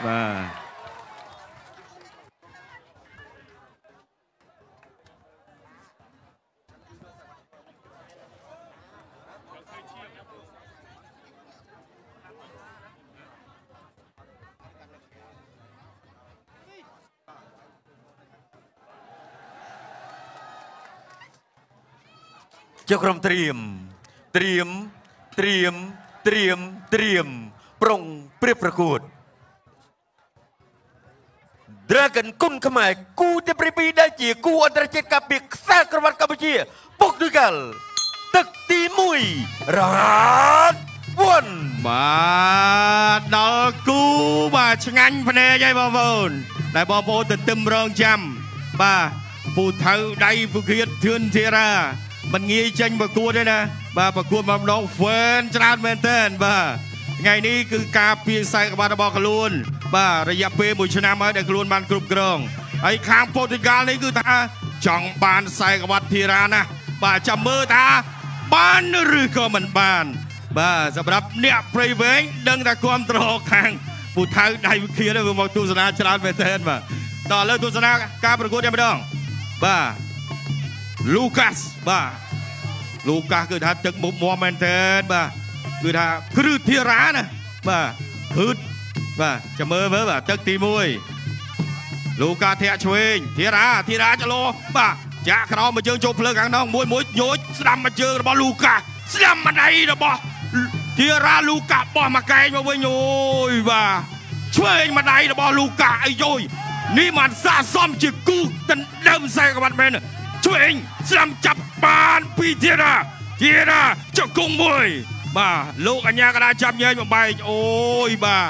បាទ ជាក្រុមត្រៀមត្រៀមត្រៀមត្រៀមត្រៀមប្រុងព្រៀបប្រកួត Dragon គុនខ្មែរគូទី2ដែលជាគូអន្តរជាតិកាពីខ្សែក្រវ៉ាត់កម្ពុជាពុកឌុយកាល់ទឹកទី1រ៉ាត់1 បាទដល់គូបាទឆ្ងាញ់ភ្នែកហើយបងប្អូនដែលបងប្អូនទៅទឹមរងចាំបាទពូថៅដៃពូគៀតធឿនធីរ៉ាមិនងាយចេញប្រកួតទេណាបាទប្រកួតមកម្ដងហ្វេនច្រើនមែនទែនបាទថ្ងៃនេះគឺការពារខ្សែក្បាត់របស់ខ្លួនបាទរយៈពេល1ឆ្នាំហើយដែលខ្លួនបានគ្រប់គ្រងហើយខាងប៉ូទុយហ្គាល់នេះគឺថាចង់បានខ្សែក្បាត់ធីរ៉ាណាបាទចាំមើលថាបានឬក៏មិនបានបាទសម្រាប់អ្នកព្រៃវែងដឹងថាគ្រប់ត្រខាងពូថៅដៃវិធានវាមកទស្សនាច្រើនមែនទែនបាទដល់ឥឡូវទស្សនាការប្រកួតតែម្ដងបាទលូកាសបាទលូកាសគឺថាទឹកមុខមាំមែនទែនបាទគឺថាគ្រឹះធីរ៉ាណាបាទគឺបាទចាំមើលមើលបាទទឹកទី1លូកាធាក់ឆ្វេងធីរ៉ាធីរ៉ាចលោបាទចាក់ក្រោមមួយជើងចូលភ្លើងខាងនោះមួយមួយញោចស្ដាំមួយជើងរបស់លូកាសស្ដាំម្ដាយរបស់ធីរ៉ាលូកាសបោះមកកែងមកវិញអូយបាទឆ្វេងម្ដាយរបស់លូកាសអីយយនេះมันស័ក្តិសមជាគូដណ្ដើមខ្សែក្បាត់មែនឆ្វេងស្ដាំចាប់បានពីធីរ៉ាធីរ៉ាជង្គង់មួយបាទលោកអញ្ញាកដាចាប់ញែកបំបែកអូយបាទ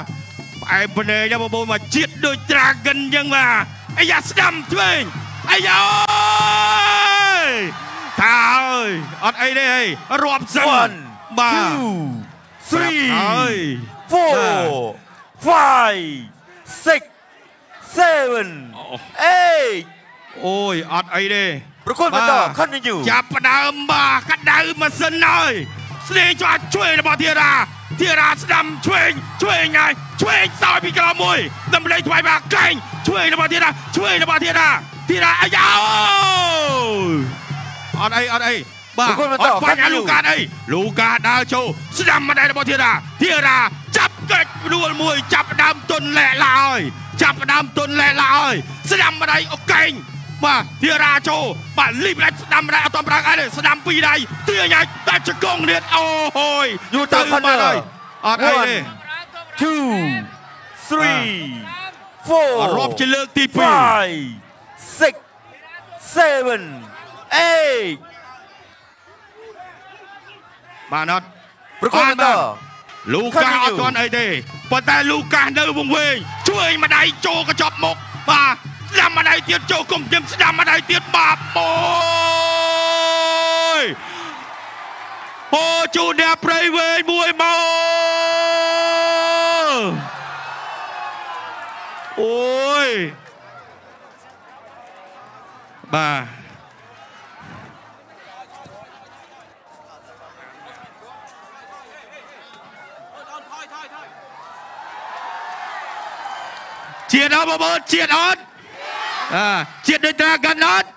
ផ្អែមភ្នែកណាបងប្អូនមកជាតិដូច Dragon អញ្ចឹងបាទអាយ៉ាស្ដាំឆ្វេងអាយ៉ាអូយថាអើយអត់អីទេអីរាប់សិនបាទ 2 3 4 5 6 7 8 អូយអត់អីទេប្រកួតបន្ត continue ចាប់ផ្ដើមបាទក្តៅម៉ាស៊ីនហើយស្លេងច្បាស់ឆ្វេងរបស់ធីរ៉ាធីរ៉ាស្ដាំឆ្វេងឆ្វេងហើយឆ្វេងសោយពីក្រោមមួយដើម្បីថ្វាយបាទកែងឆ្វេងរបស់ធីរ៉ាឆ្វេងរបស់ធីរ៉ាធីរ៉ាអាយ៉ាអត់អីអត់អីបាទអត់បាញ់អាលូកាអីលូកាដើរចូលស្ដាំម្ដាយរបស់ធីរ៉ាធីរ៉ាចាប់កិច្ចដួលមួយចាប់ដើមទុនលែកឡើយចាប់ដើមទុនលែកឡើយស្ដាំម្ដាយអូកែងបាទធីរ៉ាចូលបាទលីបដាច់ស្ដាំម្ដាយអត់តប្រាំងអីទេស្ដាំពីរដៃទាញឲ្យតែជង្គង់ទៀតអូយយូរទៅបាត់ហើយអត់អីទេ 2 3 4 រាប់ជាលើកទី2 5 6 7 8 បាទអត់ប្រកួតបន្តលូកាសអត់ទាន់អីទេប៉ុន្តែលូកាសនៅវង្វេងជួយម្ដាយចូលកញ្ចប់មុខបាទស្ដាំម្ដាយទៀតចូលគុំខ្ញុំស្ដាំម្ដាយទៀតបាទអូយអូជូនអ្នកព្រៃវែងមួយមកអូយបាទជាតិអត់បងប្អូនជាតិអត់ជាតិដូច Dragon អត់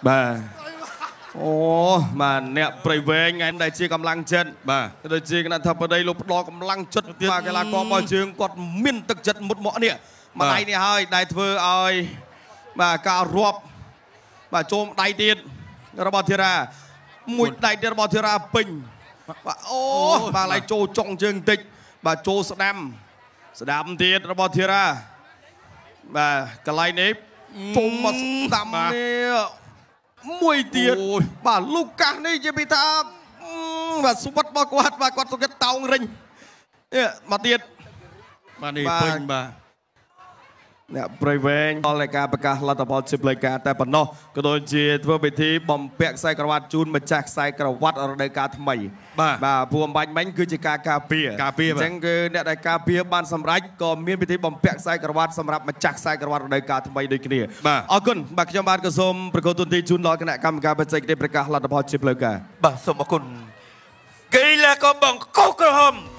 បាទអូបាទអ្នកព្រៃវែងថ្ងៃនេះដែលជាកម្លាំងចិត្តបាទដូចជាគណៈធិបតីលោកផ្ដល់កម្លាំងចិត្តបាទកីឡាកររបស់យើងគាត់មានទឹកចិត្តមុតមកនេះម្ដាយនេះហើយដែលធ្វើឲ្យបាទការរាប់បាទចូលម្ដាយទៀតរបស់ធីរ៉ាមួយដៃទៀតរបស់ធីរ៉ាពេញបាទអូបាទឡៃចូលចុងជើងបន្តិចបាទចូលស្ដាំស្ដាំទៀតរបស់ធីរ៉ាបាទកន្លែងនេះជុំមកស្ដាំនេះមួយទៀតបាទលូកាសនេះជាពីថាបាទស្វិតរបស់គាត់បាទគាត់សុខចិត្តតោងរិញនេះមកទៀតបាទនេះពេញបាទ អ្នកប្រិយវែងដល់នៃការប្រកាសលទ្ធផលជាផ្លូវការតែប៉ុណ្ណោះក៏ដូចជាធ្វើពិធីបំពាក់ខ្សែក្រវ៉ាត់ជូនម្ចាស់ខ្សែក្រវ៉ាត់រដូវកាលថ្មីបាទព្រោះអំបាញ់មិញគឺជាការការពារ ការពារ អញ្ចឹងគឺអ្នកដែលការពារបានសម្រេចក៏មានពិធីបំពាក់ខ្សែក្រវ៉ាត់សម្រាប់ម្ចាស់ខ្សែក្រវ៉ាត់រដូវកាលថ្មីដូចគ្នាអរគុណបាទខ្ញុំបាទក៏សូមប្រគល់ទូនទីជូនដល់គណៈកម្មការបច្ចេកទេសប្រកាសលទ្ធផលជាផ្លូវការ បាទសូមអរគុណកីឡាករបង្គោលក្រហម។